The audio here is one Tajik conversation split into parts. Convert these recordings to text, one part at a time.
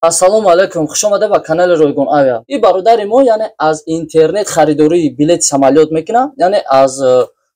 Ассалому алайкум, хушомада ба канали Ройгон Авиа. И бародари мо, яъне, аз интернет харидории билет самолёт мекунад, яъне аз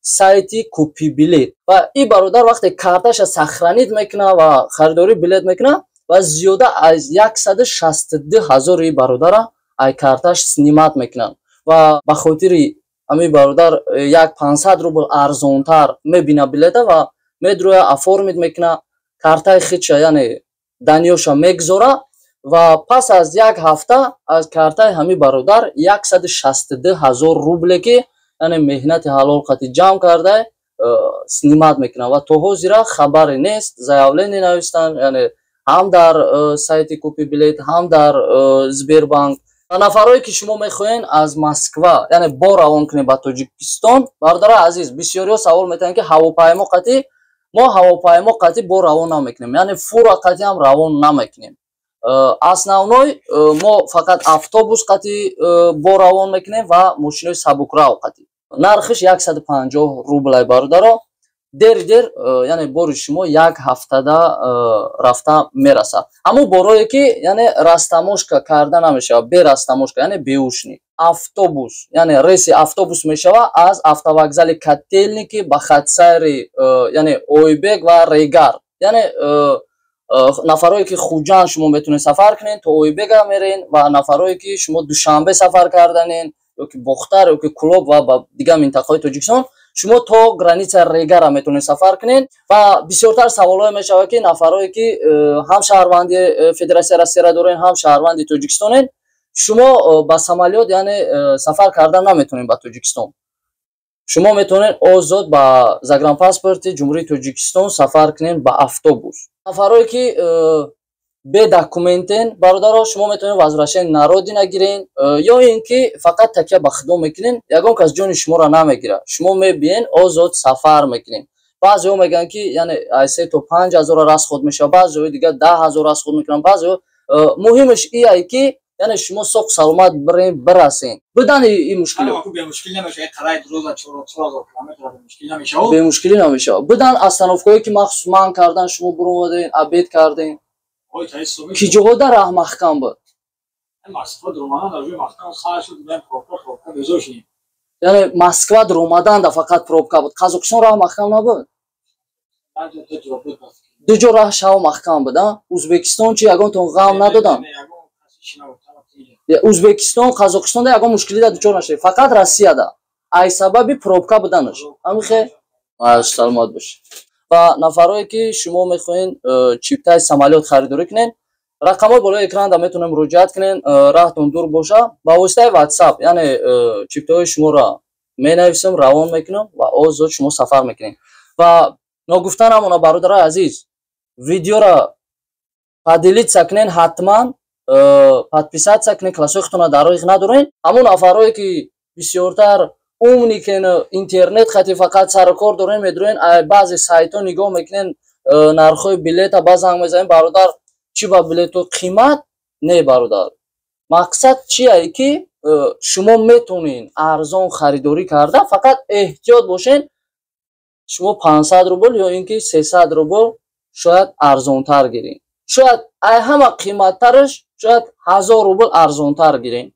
сайти «Купи билет». Ва и бародар вақте карташа сохранить мекунад ва харидории билет мекунад ва зиёда аз 162 ҳазори бародара ай карташ снимать мекунанд. Ва ба хотири ҳамин бародар як 500 рубл арзонтар мебина билета ва медроя, оформить мекунад, картаи худша, яъне данныеша мегузора ва пас аз як ҳафта аз картаи ҳамин бародар 162 ҳазор рубле, ки яъне меҳнати ҳалол қати ҷамъ карда, снимать мекунад. Ва то ҳозира хабаре нест. Заявление навистанд, яъне ҳам дар сайти «Купи билет», ҳам дар Сбербанк. Ва нафарое ки шумо мехоҳед аз Москва, яъне бо равон кунед ба Тоҷикистон, бародарои азиз, бисёриҳо савол метаҳанд, ки ҳавопаймо қатӣ. Мо ҳавопаймо қатӣ бо равон намекунем, яъне фура қатӣ ҳам равон намекунем. Основной мо фақат автобус қатӣ бо равон мекунем ва мошинои сабукрав қатӣ. Нархиш 150 рублай, бародаро. Дери дер, яъне бори шумо як ҳафтада рафта мерасад. Ҳамун борое ки, яъне, растаможка карда намешавад, бе растаможка, яъне беушни автобус, яъне рейси автобус мешавад аз автовокзали Котельники ба хатсайри, яъне Ойбек ва Регар. Яъне нафарое ки Хуҷанд, шумо метавонед сафар кунед, то Ойбега мерен. Ва нафарое ки шумо Душанбе сафар карданен ёки Бохтар ёки Кулоб ва ба дигар минтақаҳои Тоҷикистон, шумо то граница Регара метавонед сафар кунед. Ва бисёртар саволҳое мешавад, ки нафарое ки ҳам шаҳрванди Федератсияи Россияра дорен, ҳам шаҳрванди Тоҷикистонен, шумо ба самолёт, яъне, сафар кардан наметавонед ба Тоҷикистон. Шумо метавонед озод ба загранпаспорти Ҷумҳурии Тоҷикистон сафар кунед ба автобус. Нафарое ки бе документен, бародаро, шумо метавонед возвращение на родина гирен ё ин ки фақат такя ба худо мекунен, ягон кас ҷони шуморо намегирад, шумо мебиен, озод сафар мекунен. Баъзеҳо мегӯянд, ки яъне аз 3 то 5 ҳазора расход мешавад, баъзеҳои дигар 10 000 расход мекунанд, баъзеҳо. Муҳимаш ие ки, яъне, шумо соқ саломат бирен, бирасен. Будани ин мушкилӣ бемушкилӣ намешавад. Будан остановкаҳое ки махсус манъ кардан, шумо буромаден, обед карден? Ки ҷоҳода раҳ маҳкам буд? Яъне Москва дуромаданда фақат пробка буд, Қазоқистон раҳ маҳкам набуд? Ду ҷо раҳ шав маҳкам буд. Узбекистон чи, ягонтон ғам надоданд? Узбекистон, Қазоқистонда ягон мушкилида дучор нашудед, фақат Россияда ай сабаби пробка буданаш ҳамихе. Саломат бошед. Ва нафарое ки шумо мехоҳед чиптаи самолёт харидорӣ кунед, рақамҳои болои экранда метавонед муроҷиат кунед. Раҳтон дур боша, ба воситаи WhatsApp, яъне, чиптаҳои шуморо менависам, равон мекунам ва озод шумо сафар мекунед. Ва ногуфта намона, бародарои азиз, видеоро поделиться кунед, ҳатман подписаться кунед, классҳои худтонро дар роҳи надоред. Ҳамон нафарое ки бисёртар умникен, интернет хати фақат сару кор дорем, медурен, баъзе сайтҳо нигоҳ мекунен нархҳои билета, ба занг мезанем: «Бародар, чӣ ба билету қимат?» Не, бародар, мақсад чие ки шумо метонед арзон харидорӣ карда, фақат эҳтиёт бошен. Шумо 500 рубл ё ин ки 300 рубл шояд арзонтар гиред, шояд ай ҳама қиматтараш шояд 1000 рубл арзонтар гиред.